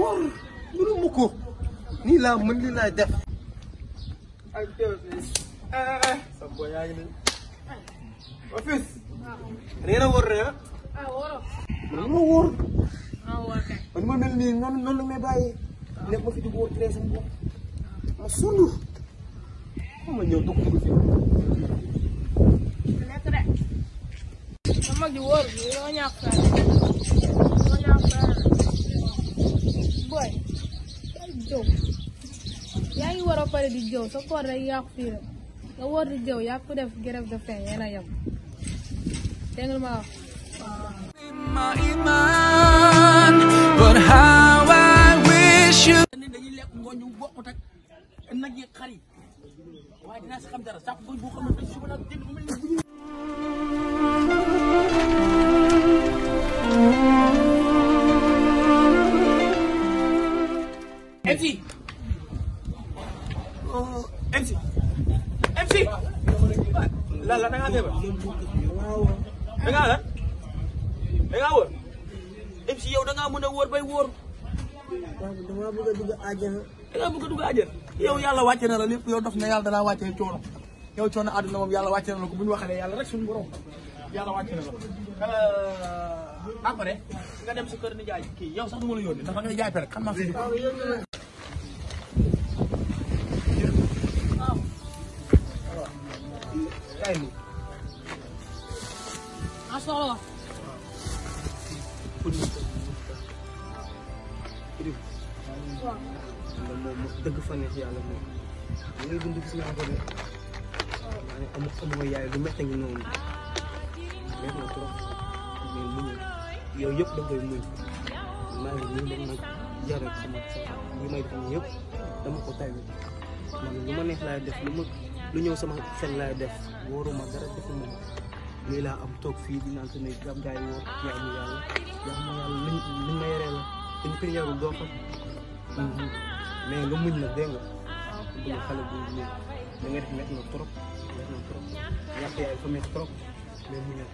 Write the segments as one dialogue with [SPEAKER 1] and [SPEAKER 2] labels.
[SPEAKER 1] wóor mënu mu ko nii laa mën li laay def ay sa boy yaa ngi nii office reena wóor reena
[SPEAKER 2] wóoro
[SPEAKER 1] man ma wóor
[SPEAKER 2] wóor kay
[SPEAKER 1] man ma mel nii noonu la may bàyyi nekk ma fi di wóor très sama bopp ma sonn ma ñëw dugg fi
[SPEAKER 2] nekk rek sa mag di wóor yoo ñàkk boy jëw yaa ngi war a pare di jëw sa koor rek yàqu fii rek nga wóor di jëw yaa ko def grève de faim yéen a yem dégg nga ma wax
[SPEAKER 3] but how I wish you
[SPEAKER 4] dañuy lekk ngooñ ñu bokkut ak nag yi xar yi waaye dinaa si xam dara sax bu xamante ne suba nag dégg nga mel ni MC la da ngaa feebar da ngaa la da ngaa wóor MC yow da ngaa mën a wóor bay wóor
[SPEAKER 1] dama bëgg a dugg àjjana
[SPEAKER 4] da ngaa bëgg a dugg àjjana yow yàlla wàcce na la lépp yow dof na yàlla danaa wàcce coono yow coono àdduna moom yàlla wàcce na la ko bu ñu waxee yàlla rek suñu borom yàlla wàcce na la ko après nga dem sa kër ni jaay kii yow sax du ma la yónni ndax da ngay jaay pere xam naa fi
[SPEAKER 1] kay ni
[SPEAKER 2] soxla
[SPEAKER 1] moom dëgg fa neex yàlla moom li ngay dund gis naa ko de amoo yaay lu métti ngi noonu métti na trop mais muñ yow yëpp da koy muñ maa ngi nii dañ ma jaral sama li may def yëpp dama ko tay man lu ma neex laay def lu ñëw sama xel laay def wóoruma dara defuma lii laa am toog fii di naan ne gam gaay wóor jaamu yàlla liñ ma yoree la dañ ko yarul doo xam mais nga muñ nag dégg nga bëgg xale bu muñ da nga def métti na trop ñàkk yaay fa métti trop mais muñal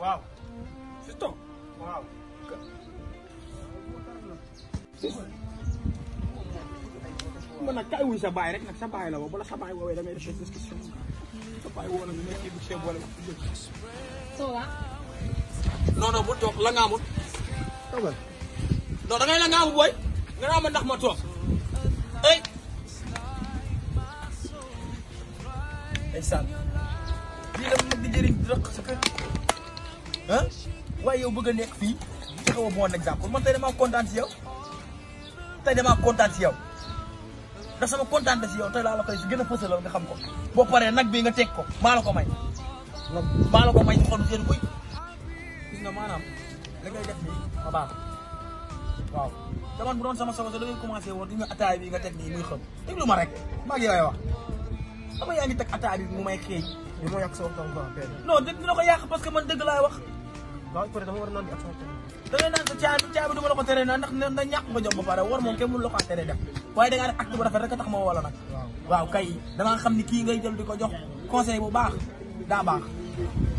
[SPEAKER 4] waaw Fiston waaw man nag kaay wuy sa baay rek nag sa baay la woo bala sa baay woowee da ngay def discussion sa baay woo la nga nekk bu chef wala
[SPEAKER 2] tooga
[SPEAKER 4] non non bu toog la nga amul
[SPEAKER 1] toogal
[SPEAKER 4] non da ngay la nga amul booy nga naa ma ndax ma toog ay saan lii la mag di jëriñ rëq sa kër ah waaye yow bëgg a nekk fii ci kaw bon exemple man tey damaa kontaan si yow ndax sama kontaan si yow tey laa la koy gën a fësalal nga xam ko boo paree nag bi nga teg ko maa la ko may maa la ko may xol seen buy gis nga maanaam la ngay def nii ma baax waaw dama bu doon sama sago sa da ngay commencé woon di nga ataay bi nga teg nii muy xam déglu ma rek maa ngi lay wax xam nga yaa ngi teg ataay bi mu may xeeñ
[SPEAKER 1] li moo yàq sama temps quoi père
[SPEAKER 4] non dëgg dina ko yàq parce que man dëgg laay wax
[SPEAKER 1] waaw peut-être dama war a naan di ak sama temps
[SPEAKER 4] da ngay naan sa caabi du ma la ko tere na ndax na ñàkk nga jom ba pare war moom kenn mënu la ko tere def waaye da ngaa def acte bu rafet rek a tax ma wala nag waaw kay damaa xam ni kii ngay jël di ko jox conseil bu baax daa baax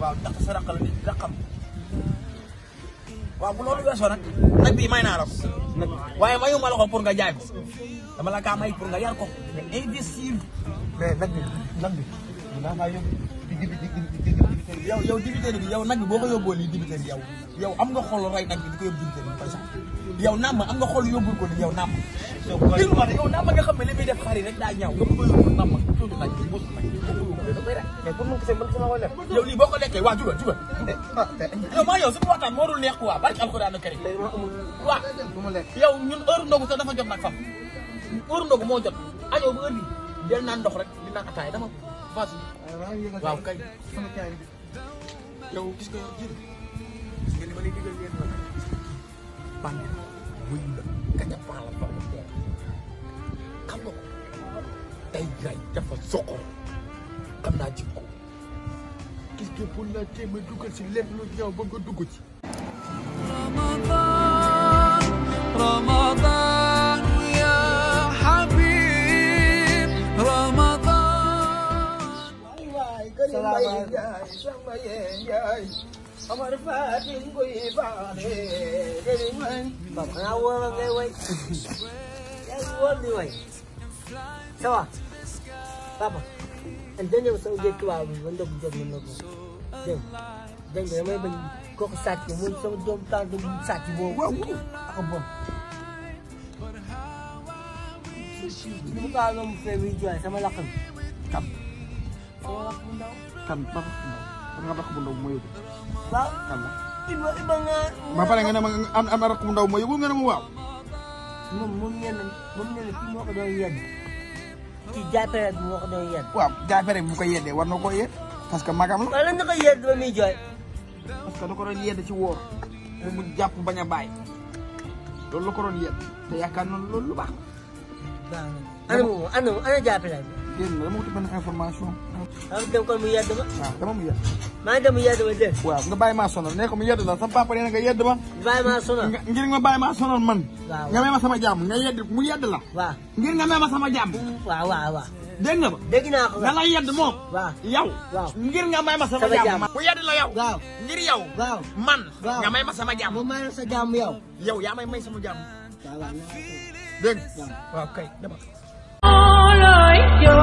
[SPEAKER 4] waaw ndax sa raq la nit raqam waaw bu loolu weesoo nag bii may naa la ko waaye mayu ma la ko pour nga jaay ko dama la kaa may pour nga yar ko nga investir
[SPEAKER 1] mais nag bi naa kaa yóbbu
[SPEAKER 4] yow dibiteeri bi yow nag bi boo ko yóbboo nii dibiteeri yow am nga xol rey nag bi di ko yóbbu dibiteeri bi koy sax yow naam am nga xol yóbbul ko ni yow naam déglu ma yow naam nga xam ne li muy def xar yi rek daa ñaaw nga bëgg a yóbbu naam tuuti nag bi mos nag
[SPEAKER 1] mais pour mu gisee man sama ko def
[SPEAKER 4] yow lii boo ko lekkee waa jugal yow maa yow suñu waxtaan moo dul neex quoi barki alxuraan karim waa
[SPEAKER 1] bu ma lekk
[SPEAKER 4] yow ñun heure ndogu sax dafa jot nag fam heure ndogu moo jot añoo ba heure bi del naan ndox rek di naan ataay dama waaw kay
[SPEAKER 1] sama caay
[SPEAKER 4] yow gis nga yow jël gis nga li ma lay digal yéen nag bandi wuyu la
[SPEAKER 5] kaña paala fa mu teel xam nga ko day jaay dafa soxor xam naa jikko gis nga pour la téeméer dugal si lépp lu ñëw ba nga dugg ci
[SPEAKER 3] رمضان يا حبيب رمضان
[SPEAKER 5] waay gëri mbay njaay sama yee njaay amar faatin guy baane gëri mbay
[SPEAKER 1] Papa xanaa wóor nga ngay way yaa ngi wóor di way ça va papa dañ ñëw sama géej tubaab bi ba ndog jot na ko dégg dégg nga damay bañ kooku sàcc muy sama doom tànk bu sàcc boobu waaw ak bon li mu kaa noonu fee bi jooy sama lakk bi
[SPEAKER 5] kan
[SPEAKER 1] sama lakk bu ndaw
[SPEAKER 5] kan ba nga rakk bu ndaw ma yóbbu
[SPEAKER 1] waaw
[SPEAKER 5] kan la
[SPEAKER 1] iba nga
[SPEAKER 5] ba pare nga ne ma am rakk bu ndaw ma yóbbu nga ne ma waaw
[SPEAKER 1] moom nee na kii moo ko doon yedd kii jaay période bi moo ko doon yedd
[SPEAKER 5] waaw jaay pere bu ko yeddee war na ko yedd parce que magam la
[SPEAKER 1] wala na ko yedd ba muy jooy
[SPEAKER 5] parce que da ko doon yedd ci wóor pour mu jàpp bañ a bàyyi loolu la ko doon yedd te yaakaar noonu loolu lu baax
[SPEAKER 1] ana jaay période bi
[SPEAKER 5] dégg nga dama wuti benn information
[SPEAKER 1] dama dem kon mu yedd ma
[SPEAKER 5] waaw dama mu yedd
[SPEAKER 1] maa ngi dem mu yedd ma dégg
[SPEAKER 5] waaw nga bàyyi maa sonal nee ko mu yedd la sama papa nee na nga yedd ma
[SPEAKER 1] bàyyi maa sonal
[SPEAKER 5] ngir nga bàyyi maa sonal man
[SPEAKER 1] waaw
[SPEAKER 5] nga may ma sama jàmm nga yedd mu yedd la
[SPEAKER 1] waaw
[SPEAKER 5] ngir nga may ma sama jàmm
[SPEAKER 1] waaw
[SPEAKER 5] dégg nga ba
[SPEAKER 1] dégg naa ko
[SPEAKER 5] nga la yedd moom
[SPEAKER 1] waaw
[SPEAKER 5] yow
[SPEAKER 1] waaw
[SPEAKER 5] ngir nga may ma sama
[SPEAKER 1] Sama
[SPEAKER 5] jàmm
[SPEAKER 1] jàmm.
[SPEAKER 5] mu yedd la yow
[SPEAKER 1] waaw
[SPEAKER 5] ngir yow
[SPEAKER 1] waaw
[SPEAKER 5] man
[SPEAKER 1] waaw.
[SPEAKER 5] nga may ma sama jàmm
[SPEAKER 1] mu may la sa jàmm yow
[SPEAKER 5] yow yaa may sama jàmm
[SPEAKER 1] waaw
[SPEAKER 5] dégg waaw kay dama
[SPEAKER 2] Oloy yo